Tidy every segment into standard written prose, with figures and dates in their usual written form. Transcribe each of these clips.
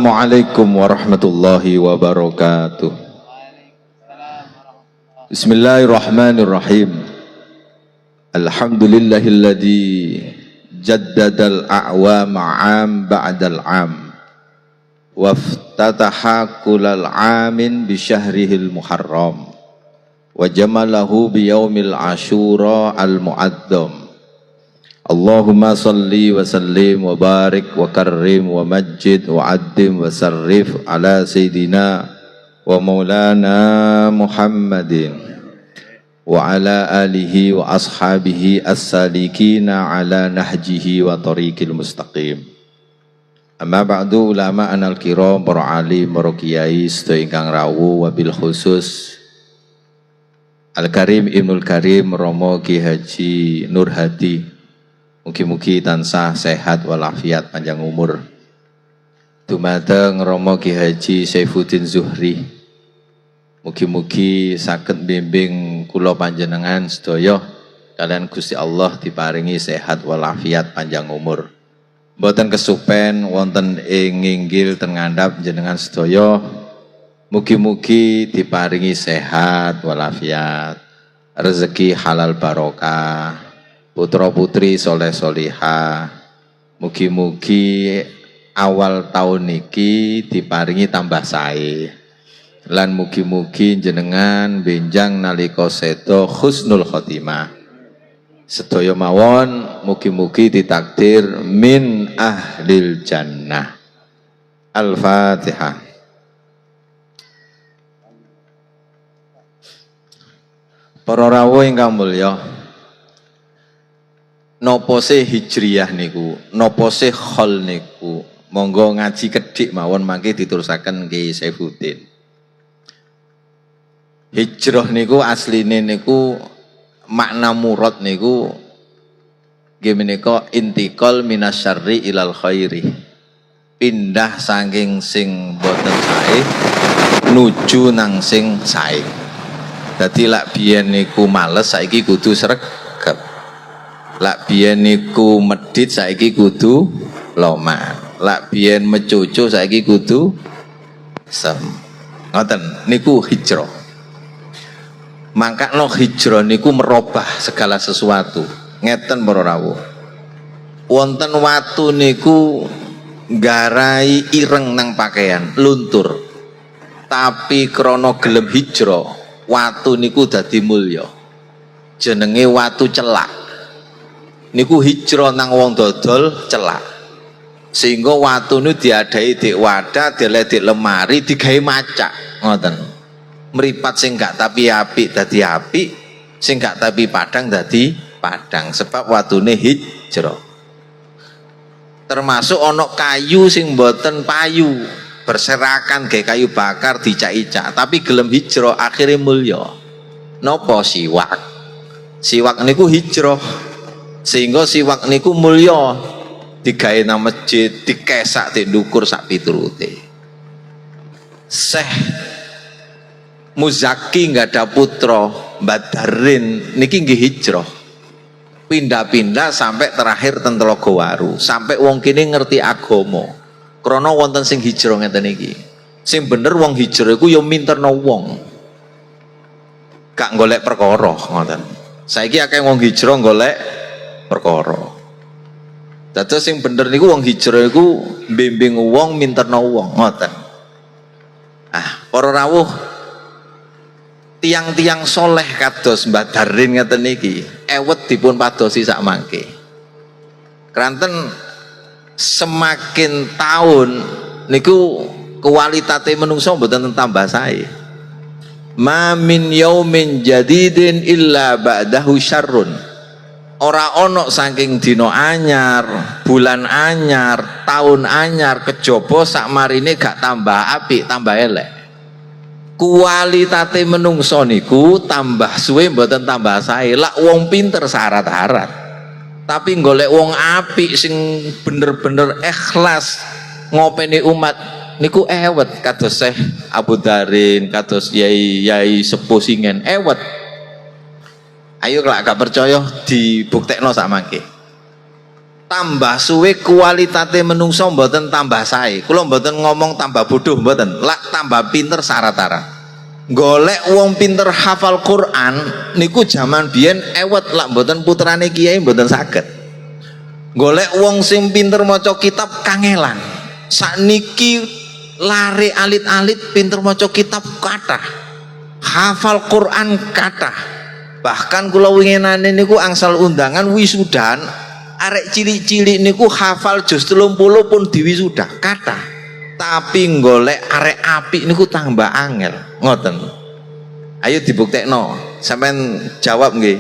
Assalamualaikum warahmatullahi wabarakatuh. Bismillahirrahmanirrahim. Alhamdulillahilladzi jaddadal a'wama 'am ba'dal 'am waftataha kulal 'amin bi syahrihil muharram wa jamalahu bi yaumil ashura al mu'azzam. Allahumma salli wa sallim wa barik wa karrim wa majjid wa addim wa sarrif ala sayyidina wa maulana Muhammadin wa ala alihi wa ashabihi as-salikina ala nahjihi wa tariqil mustaqim. Amma ba'du, ulama anal kiram, para alim, para kiai sedaya ingkang rawuh, wabil khusus Al Karim Ibnul Karim Romo Ki Haji Nur Hadi. Mugi-mugi tansah sehat walafiat, panjang umur. Dumateng Romo Ki Haji Saifuddin Zuhri. Mugi-mugi saged bimbing kula panjenengan sedaya kalian Gusti Allah diparingi sehat walafiat, panjang umur. Mboten kesupen wonten ing nginggil ten ngandhap jenengan sedaya. Mugi-mugi diparingi sehat walafiat, rezeki halal barokah, putra putri soleh solihah. Mugi-mugi awal tahun niki diparingi tambah sae. Lan mugi-mugi jenengan benjang nalika sedo husnul khotimah. Sedaya mawon mugi-mugi ditakdir min ahlil jannah. Al-Fatihah. Para rawuh ingkang mulya, napa sih hijriyah niku, napa sih khol niku? Monggo ngaji kedhik mawon mangke diterusaken Ki Saifuddin. Hijrah niku asline niku makna murad niku nggih menika intikal minasyarri ilal khairi. Pindah saking sing boten sae nuju nang sing sae. Dadi lak biyen niku males, saiki kudu sregep. Lak biyen niku medhit, saiki kudu loman. Lak biyen mecucu, saiki kudu sem. Ngoten niku hijrah. Mangkakno hijrah niku merubah segala sesuatu. Ngeten para rawuh. Wonten watu niku nggarai ireng nang pakaian, luntur. Tapi krana gelem hijrah, watu niku dadi mulya. Jenenge watu celak. Niku hijrah nang wong dodol celak. Sehingga watu niku diadahi dik wadah, deleh dik lemari, digawe macak, ngoten. Meripat sing gak tapi apik dadi apik, sing gak tapi padang dadi padang, sebab watune hijrah. Termasuk ana kayu sing mboten payu, berserakan gawe kayu bakar dicak-icak, tapi gelem hijrah akhirnya mulya. Napa siwak? Siwak niku hijrah. Sehingga siwak niku mulya digawe nang masjid, dikesak dik ndukur sak piturute. Syekh Muzaki nggak ada putra, Badarin niki nggih hijrah. Pindah-pindah sampai terakhir ten Telaga Waru, sampai wong kene ngerti agama. Krana wonten sing hijrah ngeten iki. Sing bener wong hijrah iku ya minterno wong. Gak golek perkara ngoten. Saiki akeh wong hijrah golek perkara. Dados sing bener niku wong hijrah iku bimbing wong, minterno wong ngoten. Ah, para rawuh, tiang-tiang soleh kados Mbah Darin ngeten niki ewet dipun padosi sak mangke. Kranten semakin tahun niku kualitate menungso mboten tambah sae. Ma min yaumin jadidin illa ba'dahu syarrun. Ora ono saking dina anyar, bulan anyar, tahun anyar kejaba sakmarine gak tambah apik, tambah elek. Kualitate menungso niku tambah suwe mboten tambah sae. Lak wong pinter syarat-harat. Tapi golek wong apik sing bener-bener ikhlas ngopeni umat niku ewet, kados Syekh Abu Darin, kados Yai Yai Sepuh Singen ewet. Ayo kalau gak percaya dibuktekno sak mangke. Tambah suwe kualitate menungso mboten tambah sae. Kula mboten ngomong tambah bodoh mboten, lak tambah pinter saratara. Golek wong pinter hafal Quran niku jaman biyen ewet, lak mboten putrane kiai mboten saged. Golek wong sing pinter maca kitab kangelan. Sakniki lare alit-alit pinter maca kitab kathah, hafal Quran kathah. Bahkan kula winginane niku angsal undangan wisudan, arek cilik-cilik niku hafal juz 30 pun diwisuda kathah. Tapi golek arek apik niku tambah angel, ngoten. Ayo dibuktekno, sampean jawab nggih.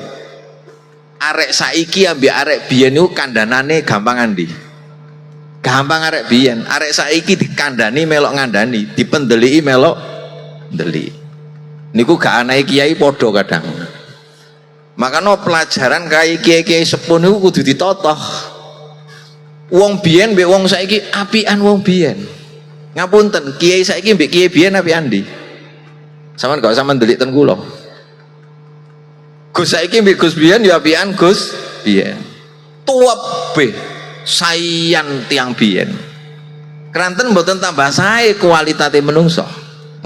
Arek saiki ambek arek biyen niku kandhanane gampang andi? Gampang arek biyen. Arek saiki dikandani melok ngandani, dipendeliki melok ndelik. Niku gak anake kiai padha kadang. Makanya pelajaran kayak kiai-kiai sepuh niku kudu ditotoh. Wong biyen mbek wong saiki apian wong biyen. Ngapunten, kiai saiki mbek kiai biyen apian ndi? Sampeyan gak usah mendelik ten kula. Gus saiki mbek Gus biyen ya apian Gus biyen. Tuwebeh sayan tiang biyen. Keranten mboten tambah sae kualitate menungso.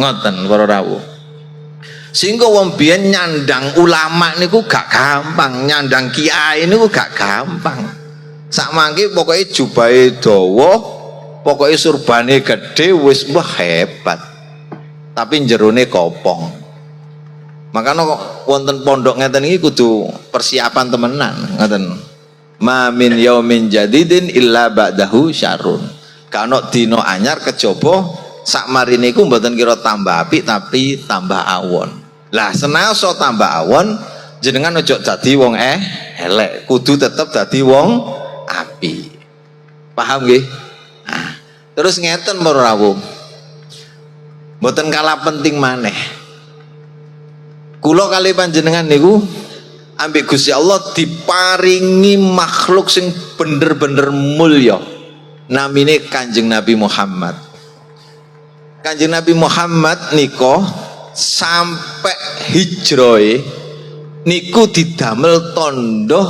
Ngoten para rawuh. Sehingga wong biyen nyandang ulama niku gak gampang, nyandang kiai niku gak gampang. Sak mangke pokoke jubahe dawa, pokoke surbane gede, wis wah hebat. Tapi jerone kopong. Makanya kok wonten pondok ngeten iki kudu persiapan temenan, ngoten. Ma min yaumin jadidin illa ba'dahu syarrun. Gak ono dina anyar kejaba sak marine iku mboten kira tambah apik, tapi tambah awon. Lah, senaoso tambah awon, jenengan ojo dadi wong elek, kudu tetep dadi wong apik. Paham nggih? Nah, terus ngeten para rawuh. Mboten kalah penting maneh. Kula kali panjenengan niku ambek Gusti Allah diparingi makhluk sing bener-bener mulya. Namine Kanjeng Nabi Muhammad. Kanjeng Nabi Muhammad niko sampai hijrohe niku didamel tondo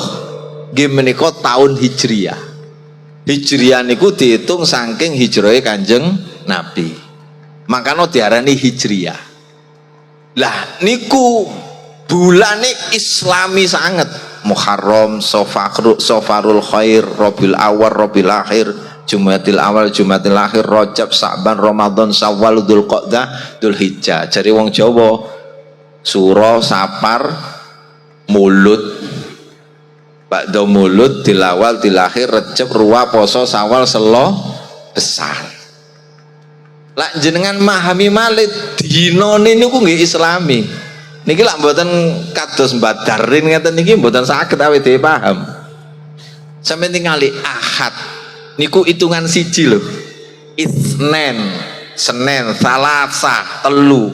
nggih menika tahun Hijriah. Hijriah niku dihitung saking hijrohe Kanjeng Nabi. Makanya diarani Hijriah. Lah, niku bulane islami sanget. Muharram, Safar, Safarul Khair, Rabiul Awal, Rabiul Akhir, Jumadil Awal, Jumadil Akhir, Rajab, Sa'ban, Ramadan, Syawal, Dzulqa'dah, Dzulhijjah. Jadi wong Jawa Suro, Sapar, Mulud, Bakdo Mulud, Dilawal, Dilakhir, Recep, Ruwa, Poso, Sawal, Selo, Besar. Lah, jenengan memahami malih dinane niku nggih islami. Niki lak mboten kados Badarin ngeten niki mboten saged awake dhewe paham. Sampeyan tingali Ahad niku hitungan siji lho. Isnen, Senin, Salasa, telu.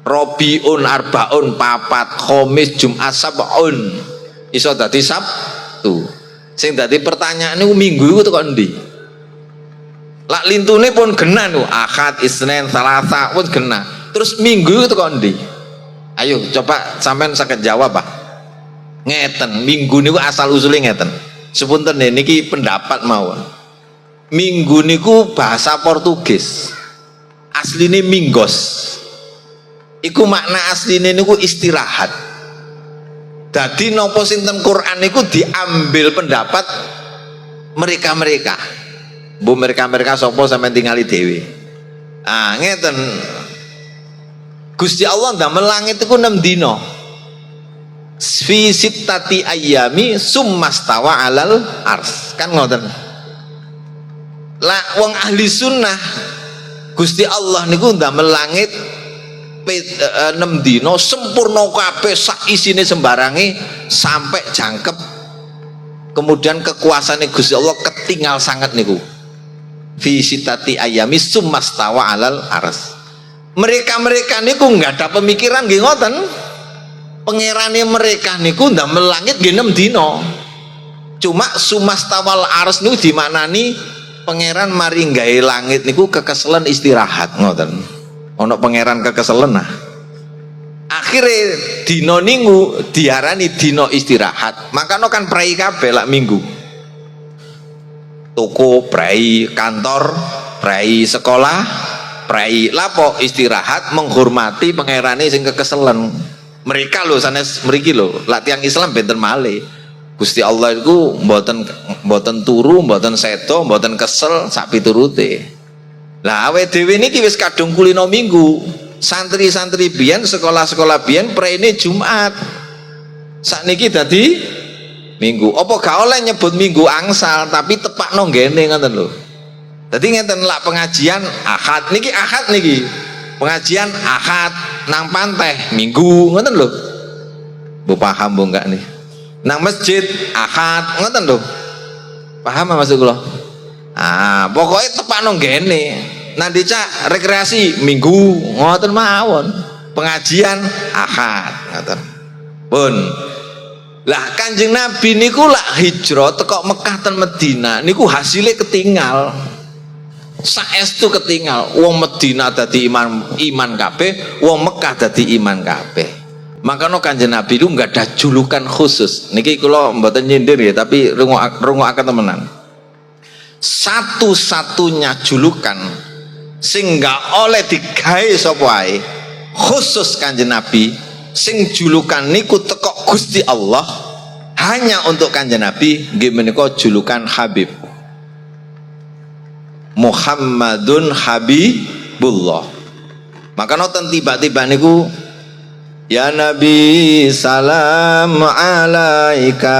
Robiun, Arbaun, papat, Khamis, Jumat, Sab'un. Iso dadi Sabtu. Sing dadi pertanyaan niku Minggu iku teko endi? Lak lintune pun genah niku, Ahad, Isnen, Selasa pun genah. Terus Minggu iku teko endi? Ayo coba sampean saged jawab, Pak. Ngeten, Minggu niku asal usulnya ngeten. Sepunten niki pendapat mawon. Minggu niku bahasa Portugis. Asline minggos. Iku makna asline niku istirahat. Dadi nopo sinten Quran niku diambil pendapat mereka-mereka. Bu, mereka-mereka sapa sampean tingali dhewe. Ah, ngeten. Gusti Allah ndamel langit iku 6 dina. Fi sittati ayyami summastawa alal ars. Kan ngoten. Lah, wong ahli sunnah, Gusti Allah niku ndamel langit 6 dina sempurna kabeh sak isine sembarange sampai jangkep. Kemudian kekuasaane Gusti Allah ketinggal sangat niku. Fi sittati ayyami summastawa alal ars. Mereka-mereka niku nggak ada pemikiran nggih ngoten. Pangerane mereka niku ndamel langit nggih 6 dina. Cuma sumastawal ars niku dimaknani pangeran mari nggawe langit niku kekeselen, istirahat, ngoten. Ana pangeran kekeselen, nah. Akhirnya dino niku diarani dino istirahat. Makanya kan prei kabeh lak Minggu. Toko prei, kantor prei, sekolah prei. Lapo istirahat menghormati pangerane sing kekeselen. Mereka lho, sanes mriki lho, lak tiyang Islam benten malih. Gusti Allah itu mboten mboten turu, mboten sedo, mboten kesel sak piturute. Lah, awake dhewe niki wis kadung kulino Minggu. Santri-santri biyen, sekolah-sekolah biyen preine Jumat. Sakniki dadi Minggu. Apa gak oleh nyebut Minggu angsal, tapi tepakno nggene ngoten lho. Dadi ngeten lak, pengajian Ahad niki, Ahad niki. Pengajian Ahad, nang pantai Minggu, ngoten lho. Bu, paham bu enggak nih? Nang masjid Ahad, ngoten lho. Paham apa maksud kula? Ah, pokoknya tepakno nggene. Nanti cak rekreasi Minggu, ngoten mawon. Pengajian Ahad, ngoten. Pun. Lah, Kanjeng Nabi niku lak hijrah teko Mekah ten Medina niku hasilnya ketinggal. Saestu ketinggal. Wong Medina dadi iman iman kabeh, wong Mekah dadi iman kabeh. Makanya Kanjeng Nabi itu nggak ada julukan khusus. Niki kula mboten nyindir ya, tapi rungokaken temenan. Satu-satunya julukan sing nggak oleh digawe sapa ae, khusus Kanjeng Nabi, sing julukan niku teko Gusti Allah hanya untuk Kanjeng Nabi, nggih menika julukan Habib. Muhammadun Habibullah. Maka nonton tiba-tiba niku, "Ya Nabi salam alaika,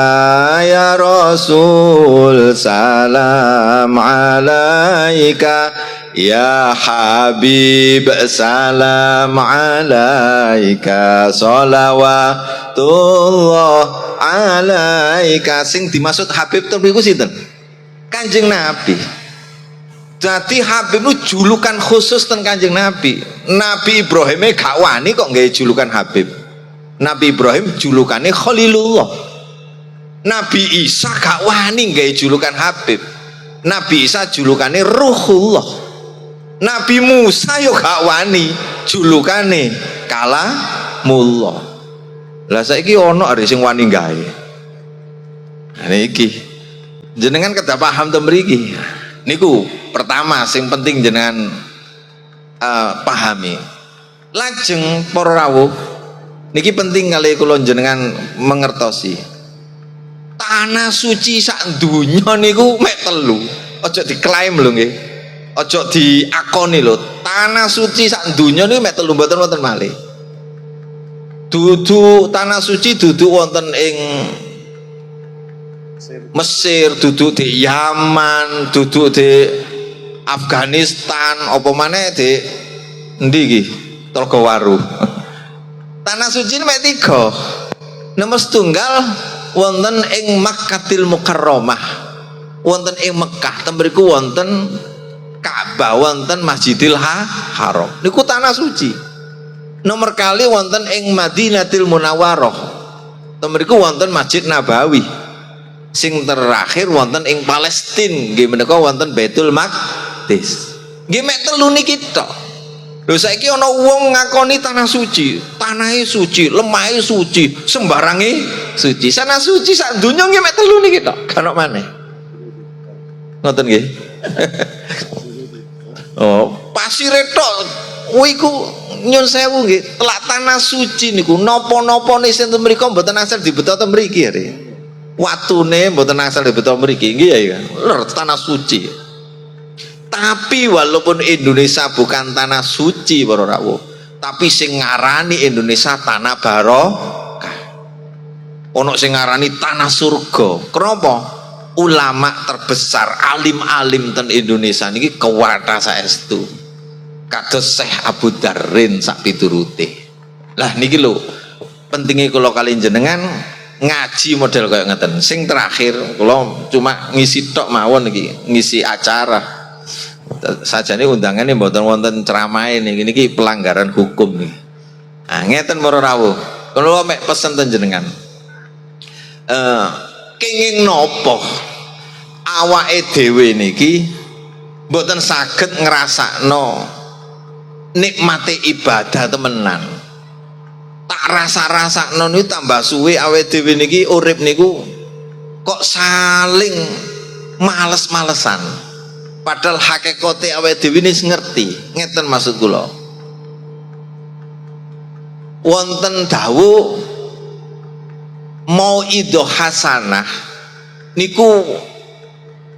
ya Rasul salam alaika, ya Habib salam alaika, sholawatullah alaika." Sing dimaksud Habib itu niku sinten? Kanjeng Nabi. Jadi Habib itu julukan khusus ten Kanjeng Nabi. Nabi Ibrahim gak wani kok nggak julukan Habib. Nabi Ibrahim julukannya Khalilullah. Nabi Isa gak wani nggak julukan Habib. Nabi Isa julukannya Ruhullah. Nabi Musa yo gak wani, julukane Kalamullah. Lah, saiki ono are sing wani gawe. Nah, niki jenengan kedah paham to mriki. Niku pertama sing penting jenengan pahami. Lajeng para rawuh, niki penting kali kula jenengan mengertosi. Tanah suci sak donya niku mek telu. Aja diklaim lho nggih. Aja diakoni lho. Tanah suci sak donya niku mek telu, mboten wonten malih. Dudu tanah suci dudu wonten ing Mesir, duduk di Yaman, duduk di Afghanistan, apa maneh di endi iki? Tlogowaru. Tanah suci ini mek tiga. Nomor setunggal wonten ing Makkatil Mukarramah. Wonten ing Mekah, ten mriku wonten Ka'bah, wonten Masjidil Haram. Niku tanah suci. Nomor kalih wonten ing Madinatil Munawwarah. Ten mriku wonten Masjid Nabawi. Sing terakhir wonten ing Palestina, nggih menika wonten Baitul Maqdis. Nggih mek telu niki tok. Lho, saiki ana wong ngakoni tanah suci, tanahe suci, lemahe suci, sembarange suci. Tanah suci sak donya nggih mek telu niki tok, gak ono maneh. Ngoten nggih. Oh, pasire tok kuwi iku nyun sewu nggih, telak tanah suci niku napa-napane sing ten mriku mboten asal dibeto ten mriki ya. Watune mboten asal dibeto mriki nggih ya. Lho, tanah suci. Tapi walaupun Indonesia bukan tanah suci para rawuh, tapi sing ngarani Indonesia tanah barokah. Ono sing ngarani tanah surga. Kenapa? Ulama terbesar, alim-alim ten Indonesia niki kewata saestu. Kados Syekh Abu Darrin sak piturute. Lah, niki lho pentingnya kula kali jenengan ngaji model kayak ngeten. Sing terakhir kula cuma ngisi tok mawon niki, ngisi acara. Sajane undangannya mboten wonten ceramah niki, niki pelanggaran hukum nih. Nah, ngeten para rawuh. Kula mek pesen ten jenengan. Kenging nopo awake dhewe niki mboten saged ngrasakno nikmate ibadah temenan. Tak rasa-rasakno niku tambah suwe awake dhewe niki urip niku kok saling Males-malesan. Padahal hakikate awake dhewe ini ngerti. Ngeten maksud kula. Wonten dawuh mauidhoh hasanah niku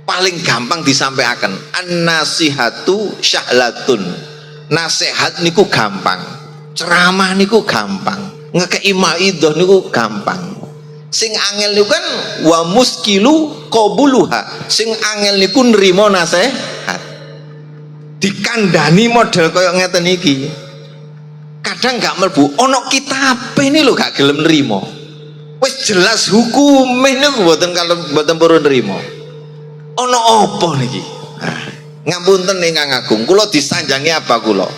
paling gampang disampaikan, an-nasihatu syahlatun. Nasihat niku gampang, ceramah niku gampang, ngekei mauidhoh niku gampang. Sing angel niku kan wa muskilu qabuluha, sing angel niku nrimo nasihat. Dikandani model koyo ngeten iki kadang gak mlebu. Ono kitab ini lho gak gelem nrimo, wis jelas hukume niku mboten, kalau mboten purun nrimo. Ono apa niki? Nah, ngapunten ingkang agung, kula disanjangi apa kula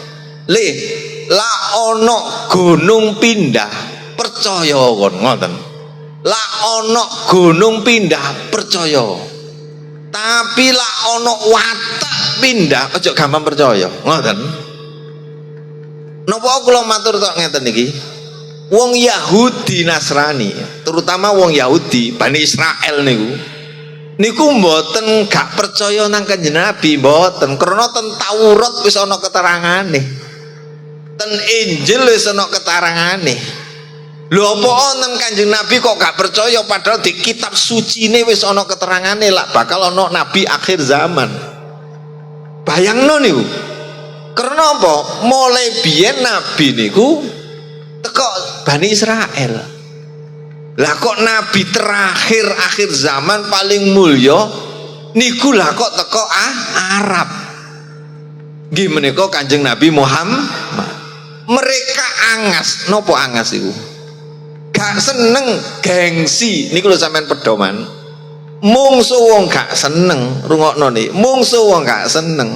le la ono gunung pindah percaya kon, ngoten. La ono gunung pindah percaya, tapi la ono watak pindah aja gampang percaya, ngoten. Napa kula matur tok ngeten iki? Wong Yahudi Nasrani, terutama wong Yahudi Bani Israel niku, niku mboten gak percaya nang Kanjeng Nabi, mboten. Krana ten Taurat wis ana keterangane. Ten Injil wis ana keterangane. Lho, apa nang Kanjeng Nabi kok gak percaya, padahal di kitab sucine wis ana keterangane lah bakal ana nabi akhir zaman? Bayangno niku. Karena apa? Mulai biyen nabi niku teko Bani Israel. Lah kok nabi terakhir akhir zaman paling mulya niku lah kok teko Arab. Nggih menika Kanjeng Nabi Muhammad. Mereka angas, nopo angas iku? Gak seneng, gengsi. Niku lho sampean pedoman. Mungsuh wong gak seneng, rungokno nih. Mungsuh wong gak seneng.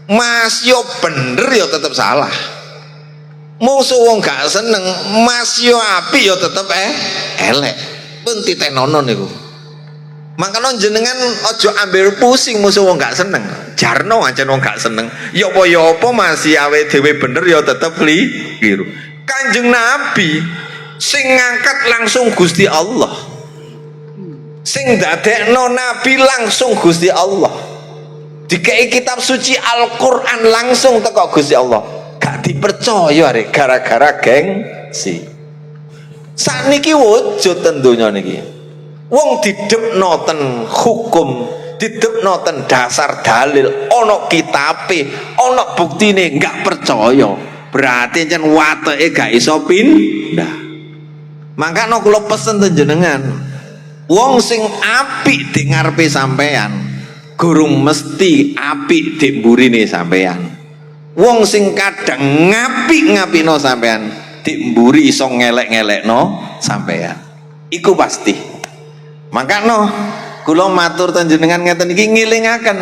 Mas yo bener yo tetep salah. Mungsuh wong gak seneng, mas yo apik yo tetep elek. Pun titenono niku. Makanya jenengan ojo ambil pusing musuh wong gak seneng. Jarno ancen wong gak seneng. Ya apa ya apa masih awake dhewe bener ya tetep keliru. Kanjeng Nabi sing ngangkat langsung Gusti Allah. Sing dadekno nabi langsung Gusti Allah. Dikei kitab suci Al-Qur'an langsung teko Gusti Allah. Gak dipercaya arek gara-gara gengsi. Sakniki wujud ten donya niki. Wong didepno ten hukum, didepno ten dasar dalil, ana kitabe, ana buktine gak percaya. Berarti jan wateke gak iso pindah. Makanya kula pesen ten jenengan, wong sing apik di ngarepe sampean, gurung mesti apik di mburine sampean. Wong sing kadang ngapik-ngapikno sampean, di mburi iso ngelek-ngelekno sampean. Iku pasti. Makanya kula matur ten jenengan ngeten iki ngilingaken.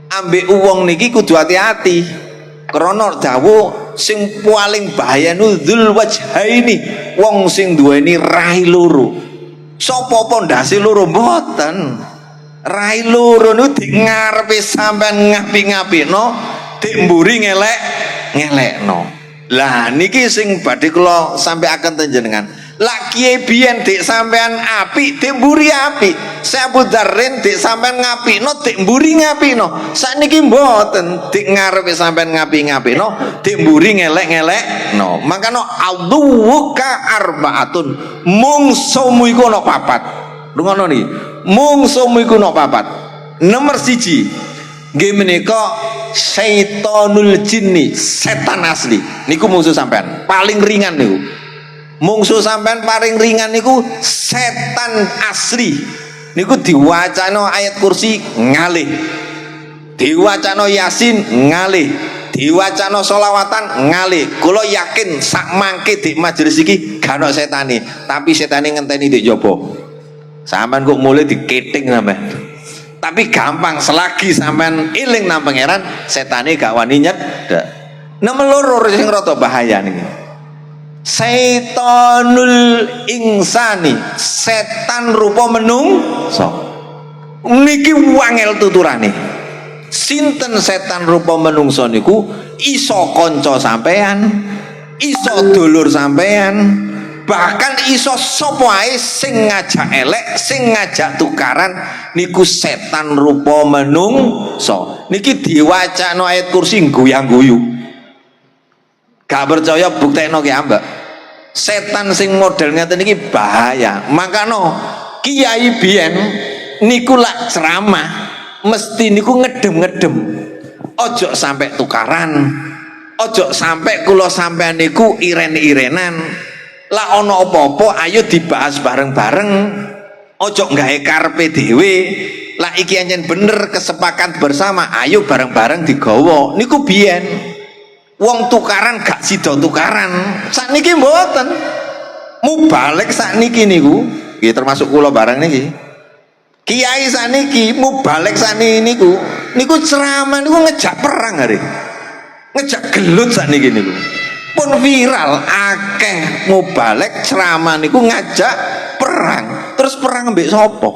Ambek wong niki kudu hati-hati. Krana dawuh sing paling bahaya nu dzul wajhaini, wong sing duweni rai loro. Sapa apa ndase loro? Mboten. Rai loro niku di ngarepe sampean ngapi-ngapikno, di mburi ngelek ngelekno. Lah niki sing badhe kula sampaiaken ten jenengan. Lah kiye biyen dik sampean apik, dik mburi apik. Syekh Abu Dzarrin dik sampean ngapikno, dik mburi ngapikno. Sakniki mboten, dik ngarepe sampean ngapi-ngapikno, dik mburi ngelek-ngelekno. Makane aduwuka arbaatun. Mungsuhmu iku ana papat. Rungono niki. Mungsuhmu iku ana papat. Nomor 1 nggih menika syaitonul jinni, setan asli. Niku musuh sampean, paling ringan niku. Mungsuh sampean paling ringan niku setan asli. Niku diwacana ayat kursi ngalih, diwacana Yasin ngalih, diwacana solawatan ngalih. Kula yakin sak mangke di majelis iki gak ono setane, tapi setane ngenteni di jaba. Sampean kok mulai diketing sampean. Tapi gampang, selagi sampean eling nang Pangeran, setane gak wani nyedek. Nomor loro sing rada bahaya niki, Saitonul insani, setan rupa menungso. Niki wangel tuturane. Sinten setan rupa menungso niku? Iso kanca sampean, iso dulur sampean. Bahkan iso sapa ae sing ngajak elek, sing ngajak tukaran niku setan rupa menungso. Niki diwacakno ayat kursi guyang-guyu. Gak percaya, buktekno ki ambek. Setan sing model ngeten niki bahaya. Makano kiai biyen niku lak ceramah mesti niku ngedem-ngedem. Ojo sampai tukaran. Ojo sampai kula sampean niku iren-irenan. Lah, ono apa-apa ayo dibahas bareng-bareng. Ojo gawe karepe dhewe. Lah, iki ancen bener kesepakat bersama, ayo bareng-bareng digawa. Niku biyen. Wong tukaran gak sida tukaran. Sakniki mboten. Mubalig sakniki niku, nggih termasuk kula bareng niki. Kiai sakniki, mubalig sakniki niku, niku ceramah niku ngejak perang hari. Ngejak gelut sakniki niku. Pun viral akeh mubalig ceramah niku ngajak perang. Terus perang ambek sapa?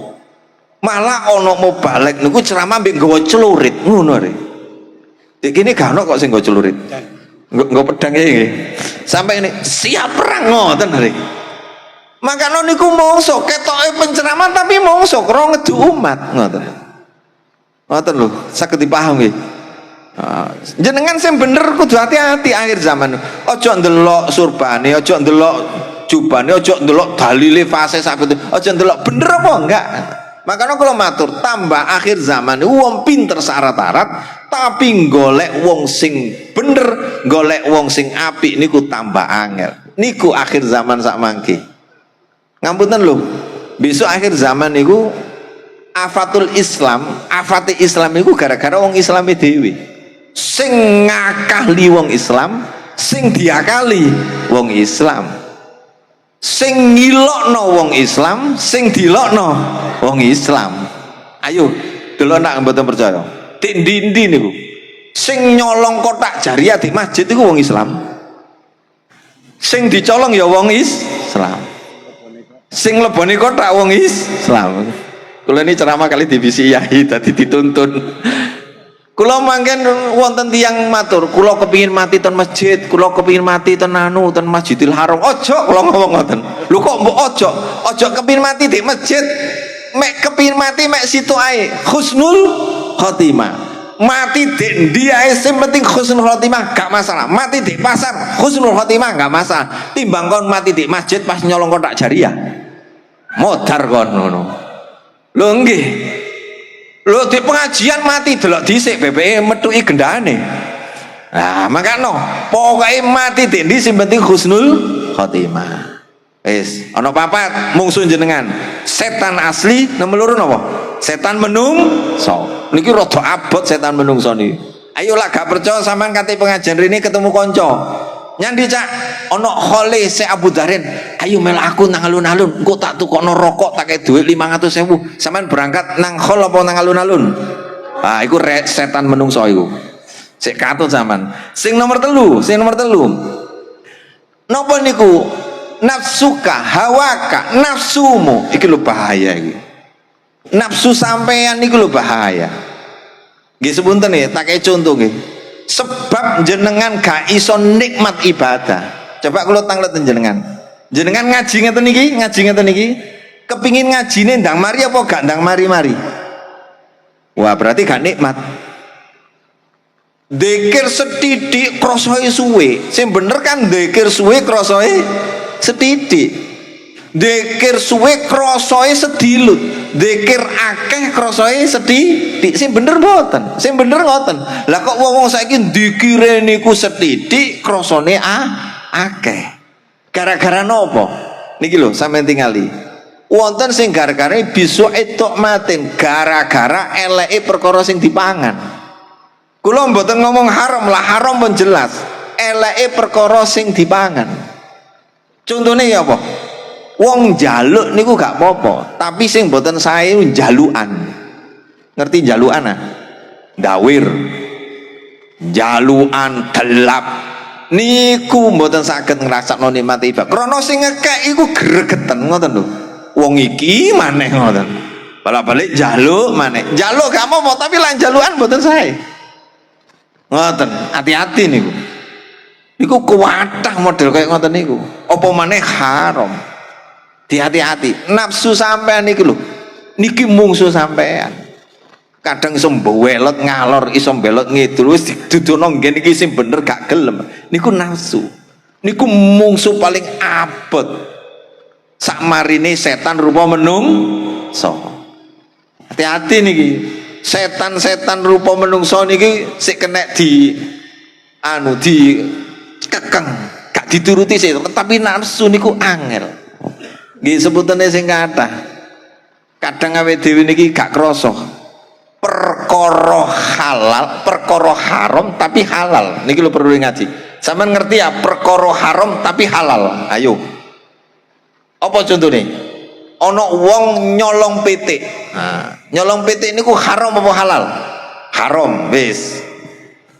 Malah ono mubalig niku ceramah ambek nggawa celurit ngono are. Di kene gak ono kok sing nggawa celurit. Nggo pedang ya nggih. Sampai ini siap perang ngoten hari. Makanya niku mongso ketoke penceramah, tapi mongso karo ngedu umat ngoten. Ngoten lho, saged dipaham nggih. Ah, jenengan sing bener kudu hati-hati akhir zaman. Ojo ndelok surbane, ojo ndelok jubane, ojo ndelok dalile fase sak. Ojo ndelok bener apa enggak. Makanya kalau matur tambah akhir zaman wong pinter syarat-arat, tapi golek wong sing bener, golek wong sing apik niku tambah angel. Niku akhir zaman sak mangke. Ngapunten lho, besok akhir zaman niku afatul Islam, afati Islam niku gara-gara wong Islam dhewe. Sing ngakali wong Islam, sing diakali wong Islam. Sing ngilokno wong Islam, sing dilokno wong Islam. Ayo, delok nak mboten percaya. Tik ndi-ndi niku. Sing nyolong kotak jariah di masjid iku wong Islam. Sing dicolong ya wong Islam. Sing leboni kotak wong Islam. Kula ini ceramah kali divisi yai dadi dituntun. Kula mangken wonten tiyang matur, "Kula kepingin mati ten masjid, kula kepingin mati ten anu, ten Masjidil Haram." Ojo, kula ngomong ngoten. Lho, kok mbok ojo? Ojo kepingin mati di masjid. Mek kepingin mati mek situ ae. Husnul khotimah. Mati di ndi ae sing penting husnul khotimah gak masalah. Mati di pasar husnul khotimah gak masalah. Timbang kon mati di masjid pas nyolong kotak jariah. Modar kon ngono. Lho nggih. Lho, di pengajian mati delok dhisik BPE metuki gendane. Nah, makano pokoke mati di ndi sing penting husnul khotimah. Wis, ana papat mungsuh jenengan. Setan asli nomor loro napa? Setan menungso. Niki rada abot setan menungso niki. Ayo lah, gak percaya sampean kate pengajian rene ketemu kanca. "Nyandi, Cak?" "Ono khole Syekh Abu Darin. Ayo mel aku nang alun-alun, engko tak tukokno rokok, tak kei dhuwit 500.000." Sampean berangkat nang khol apa nang alun-alun? Ah, iku setan menungso iku. Sik katut sampean. Sing nomor telu, sing nomor telu. Napa niku? Nafsuka, hawaka, nafsumu. Iki lho bahaya iki. Nafsu sampean niku lho bahaya. Nggih sepunten ya, tak kei contoh nggih. Sebab jenengan gak iso nikmat ibadah. Coba kula tanglet jenengan. Jenengan ngaji ngeten iki, ngaji ngeten iki, kepingin ngajine ndang mari apa gak ndang mari-mari? Wah, berarti gak nikmat. Dikir setitik krosoe suwe. Sing bener kan dikir suwe krosoe setitik. Dikir suwe krosoe sedilut. Dikir akeh krosoe setitik. Sing bener mboten. Sing bener ngoten. Lah, kok wong-wong saiki dikire niku setitik krosone akeh. Gara-gara nopo? Niki lho sampeyan tingali. Wonten sing gara-gara bisu'i thukmatin, gara-gara eleke perkara sing dipangan. Kula mboten ngomong haram lah, haram pun jelas. Eleke perkara sing dipangan. Contohnya ya apa? Wong jaluk niku gak apa-apa, tapi sing mboten sae jalukan. Ngerti jalukan ah? Dawir. Jalukan gelap. Niku mboten saged ngrasakno nikmat ibadah. Krana sing ngekek iku gregeten ngoten lho. Wong iki maneh ngoten. Balik-balik jaluk maneh. Jaluk gak apa-apa, tapi lan jalukan mboten sae. Ngoten, hati-hati niku. Niku kuwatah model kayak ngoten niku. Apa Apa maneh haram. Hati-hati, nafsu sampean niki lho. Niki mungsuh sampean. Kadang iso mbelot ngalor, iso mbelot ngidul, wis didudono nggen iki sing bener gak gelem. Niku nafsu. Niku mungsuh paling abot. Sakmarine setan rupa menungso. Hati-hati niki. Setan-setan rupa menungso niki sik kena di anu, di kekeng, gak dituruti sih, tapi nafsu niku angel. Nggih sebutane sing kathah. Kadang awake dhewe niki gak krasa. Perkara halal, perkara haram tapi halal. Niki lho perlu ngaji. Sampeyan ngerti ya perkara haram tapi halal. Ayo. Apa contohnya? Ono wong nyolong pitik. Nah, nyolong pitik niku haram apa halal? Haram, wis.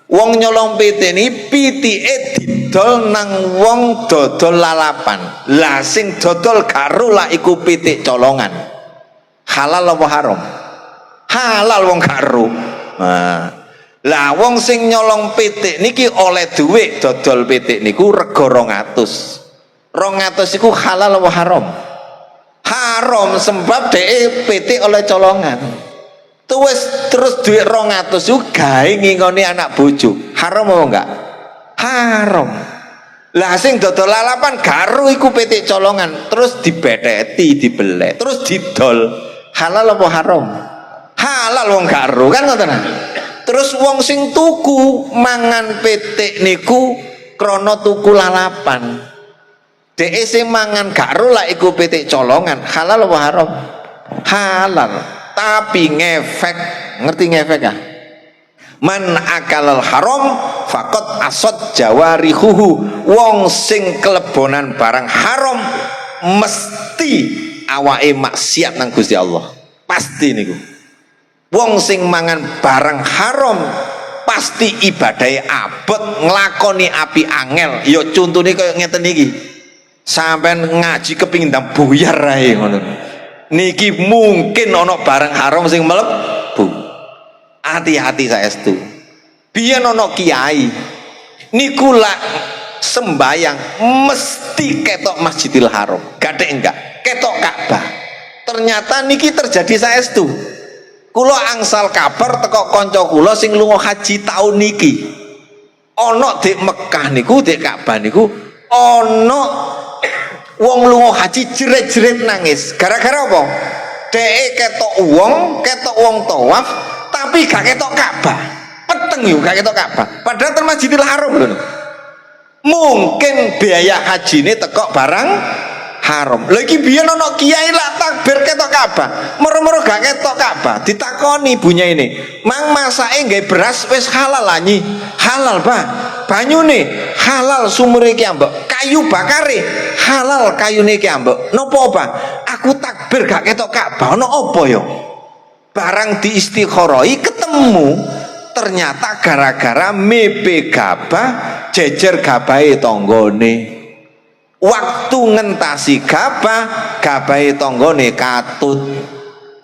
Wong nyolong pitik ini pitike didol nang wong dodol lalapan. Lah, sing dodol gak lah iku pitik colongan. Halal apa haram? Halal, wong gak. Nah, lah wong sing nyolong pitik niki oleh duit dodol pitik niku rega 200. 200 iku halal apa haram? Haram, sebab dhek pitik oleh colongan. Terus terus duit 200 iku gawe ngingoni anak bojo. Haram apa enggak? Haram. Lah, sing dodol lalapan gak ero iku pitik colongan, terus dibeteti, dibelek, terus didol. Halal apa haram? Halal, wong gak ero kan ngoten. Terus wong sing tuku mangan pitik niku krana tuku lalapan. Dhek sing mangan gak ero lah iku pitik colongan, halal apa haram? Halal. Tapi ngefek, ngerti ngefek ah? Man akalal haram faqad asat jawarihuhu. Wong sing kelebonan barang haram mesti awake maksiat nang Gusti Allah. Pasti niku. Wong sing mangan barang haram pasti ibadahe abot, nglakoni apik angel. Ya contone kaya ngeten iki. Sampean ngaji kepingin ndang buyar ae ngono. Niki mungkin ana barang haram sing mlebu. Hati-hati saestu. Biyen ana kiai niku lak sembayang mesti ketok Masjidil Haram. Gak enggak, ketok Ka'bah. Ternyata niki terjadi saestu. Kula angsal kabar teko kanca kula sing lunga haji tahun niki. Ana di Mekah niku, di Ka'bah niku ana wong lunga haji jerit-jerit nangis. Gara-gara apa? Dheke ketok wong tawaf tapi gak ketok Ka'bah. Peteng yo gak ketok Ka'bah. Padahal ten Masjidil Haram lho. Mungkin biaya hajine tekok barang haram. Lha iki biyen ana kiai lak takbir ketok Ka'bah. Moro-moro gak ketok Ka'bah. Ditakoni ibunya ini, "Mang, masake nggawe beras wis halal anyi?" "Halal, Pak." "Banyune halal, sumure iki ambek. Kayu bakare halal, kayune iki ambek. Napa, Pak? Aku takbir gak ketok Ka'bah. Ono apa ya?" Barang diistikharoi ketemu, ternyata gara-gara mepe gabah jejer gabahe tanggane. Waktu ngentasi gabah, gabahe tanggane katut.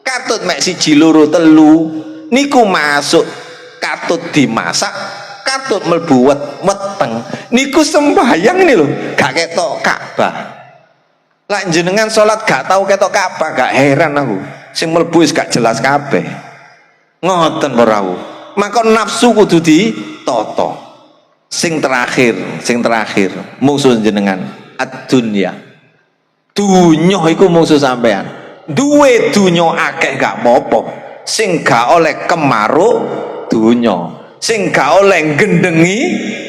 Katut mek siji, loro, telu niku masuk katut, dimasak katut mlebu weteng. Niku sembahyang ini lho gak ketok Ka'bah. Lah, jenengan salat gak tau ketok Ka'bah, gak heran aku. Sing mlebu wis gak jelas kabeh. Ngoten ora aku. Maka nafsu kudu ditata. Sing terakhir musuh jenengan ad-dunya. Dunya iku musuh sampean. Duwe dunya akeh gak apa-apa. Sing gak oleh kemaruk dunya. Sing gak oleh gendengi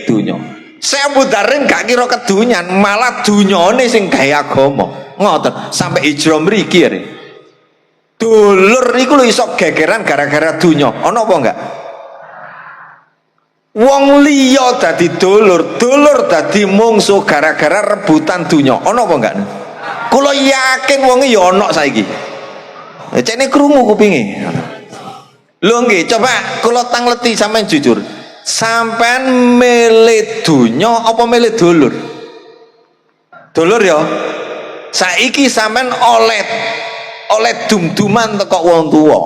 dunya. Syekh Abu Dzarrin gak kira kedunyan, malah dunyane sing gawe agama. Ngoten, sampai hijrah mriki ya. Dulur iku lho iso gegeran gara-gara dunya. Ana apa enggak? Wong liya dadi dulur, dulur dadi mungsuh gara-gara rebutan dunya. Ana apa enggak? Kula yakin wonge ya ana saiki. Cekne krungu kupinge. Lho nggih, coba kula tangleti sampean jujur. Sampean milih dunya apa milih dulur? Dulur ya. Saiki sampean oleh oleh dum-duman teko wong tuwa.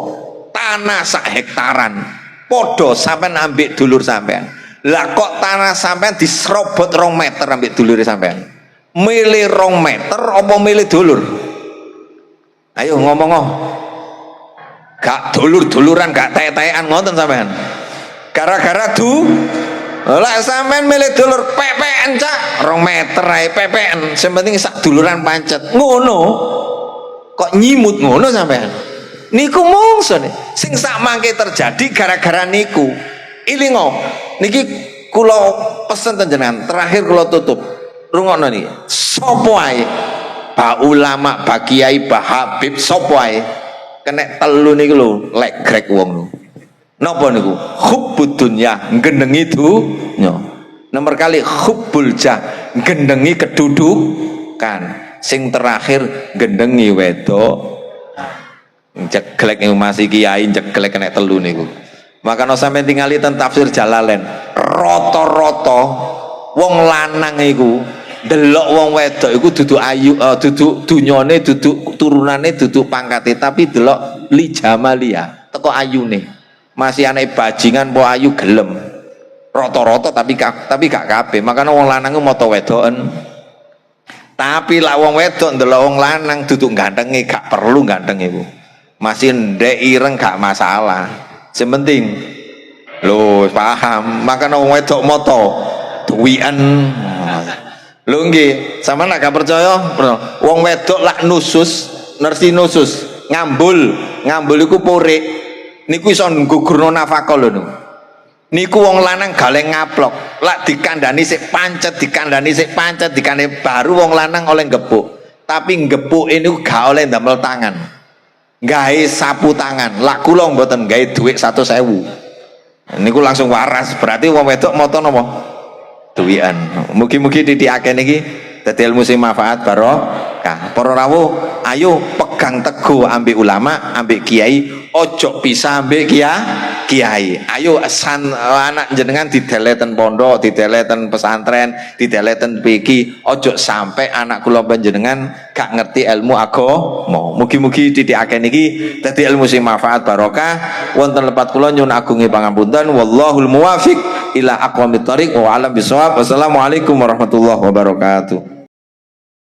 Tanah sak hektaran. Padha sampean ambek dulur sampean. Lah, kok tanah sampean diserobot 2 meter ambek dulure sampean. Milih 2 meter apa milih dulur? Ayo ngomong, oh. Gak dulur-duluran, gak tae-taean ngoten sampean. Gara-gara du lah sampean milih dulur pepean, cak, 2 meter ae pepean, sing penting sak duluran pancet. Ngono. Kok nyimut ngono sampean? Niku mungso nih. Sing sak mangke terjadi gara-gara niku. Ilingo, niki kula pesen jenengan, terakhir kula tutup. Rungokno niki. Sopo ae? Ba ulama, ba kiai, ba habib, sopo ae? Kena telu niku lho, legrek wong lho. Napa niku? Hubbud dunya, gendengi dunya. Nomor kali hubbul jah, gendengi kedudukan. Sing terakhir gendengi wedok. Jeglek niku masih kiai jeglek kena telu niku. Maka no sampean tingali tentang tafsir Jalalain, rata-rata wong lanang iku delok wong wedok iku dudu ayu, dudu dunyane, dudu turunane, dudu pangkate, tapi delok li jamalia, teko ayune. Masih aneh bajingan po ayu gelem. Rata-rata, tapi gak kabeh. Makanya wong lanang iku moto wedoken. Tapi lah wong wedok ndelok wong lanang duduk gantenge, gak perlu ganteng iku. Masih ndek ireng gak masalah. Sing penting lho paham. Makanya wong wedok moto duwian. Lho nggih, sampean nek gak percaya, wong wedok lak nusyuz, nersi nusyuz, ngambul, ngambul iku purik. Niku iso nggugurno nafkah lho niku. Niku wong lanang galeng ngaplok. Lak dikandani sik pancet, dikandani sik pancet, dikandani baru wong lanang oleh gepuk. Tapi gepuk ini gak oleh ndamel tangan. Gawe sapu tangan. Lak kula mboten, gawe dhuwit 100.000. Niku langsung waras. Berarti wong wedok moto napa? Duwian. Mugi-mugi titikake niki dadi ilmu sing manfaat barokah. Para rawuh, ayo pegang teguh ambek ulama, ambek kiai, ojo pisah ambek kiai. Ayo san anak jenengan dideleten pondok, dideleten pesantren, dideleten PK, ojo sampai anak kula panjenengan gak ngerti ilmu agama. Mugi-mugi titikake niki dadi ilmu sing manfaat barokah. Wonten lepat kula nyuwun agunge pangapunten. Wallahul muwafiq ila aqwamit thoriq wa alam bisawab. Wassalamualaikum warahmatullahi wabarakatuh.